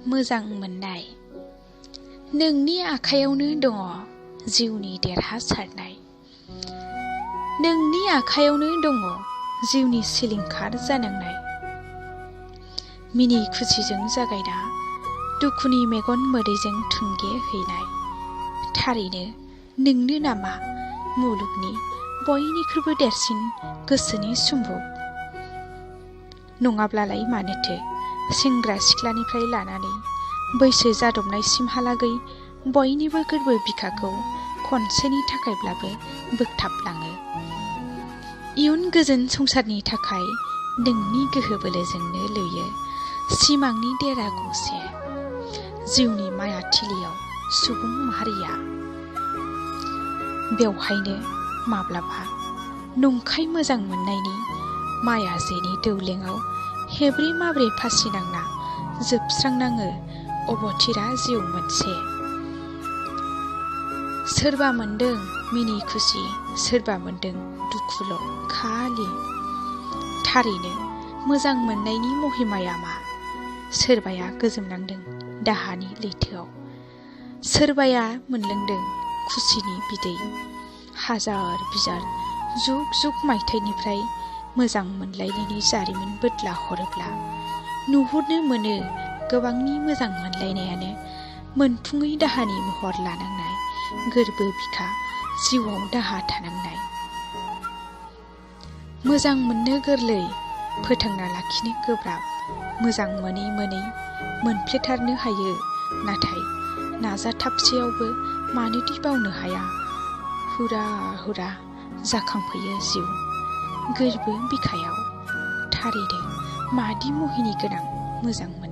मोजां मोननाय। नोंनि आखायावनो दङ जिउनि देरहासारनाय। नोंनि आखायावनो दङ जिउनि सिलिंखार जानांनाय। मिनि खुसिजों जागायना दुखुनि मेगन मोदैजों थुंगे हैनाय। थारैनो नोंनो नामा मुलुगनि बयनिख्रुइबो देरसिन गोसोनि सुम्बुक? नङाब्लालाय मानोथो सेंग्रा सिख्लानिफ्राय लानानै बैसो जादबनायसिमहालागै बयनिबो गोरबो बिखाखौ खनसेनि थाखायब्लाबो बोगथाबलाङो। इयुन गोजोन संसारनि थाखाय नोंनि गोहो बोलोजोंनो लुयो सिमांनि देरा गंसे। जिउनि मायाथिलियाव सुबुं माहारिया बेवहायनो माब्लाबा नंखाय मोजां मोननायनि माया जेनि दौलेंआव हेब्रे माब्रे फासि नांना जोबस्रांनाङो अबथिरा जिउ मोनसे। सोरबा मोनदों मिनि खुसि, सोरबा मोनदों दुखुल' खालि। थारैनो मोजां मोननायनि महिमाया मा? सोरबाया गोजोमनांदों दाहानि लैथोआव, सोरबाया मोनलोंदों खुसिनि बिदै। हाजार बिजार जुग जुग मायथाइनिफ्राय मोजां मोनलायनायनि जारिमिन बोदला हरोब्ला नुहुरनो मोनो गोबांनि मोजां मोनलायनायानो मोनफुङै दाहानि महर लानांनाय, गोरबो बिखा जिउआव दाहा थानांनाय। मोजां मोननो गोरलै, फोथांना लाखिनो गोब्राब। मोजां मोनै मोनै मोनफ्लेथारनो हायो, नाथाय नाजाथाबसेयावबो मानोदि बावनो हाया। हुरा हुरा जाखांफैयो जिउ गोरबो बिखायाव। थारैनो मादि मुहिनि गोनां मोजां मोननाय।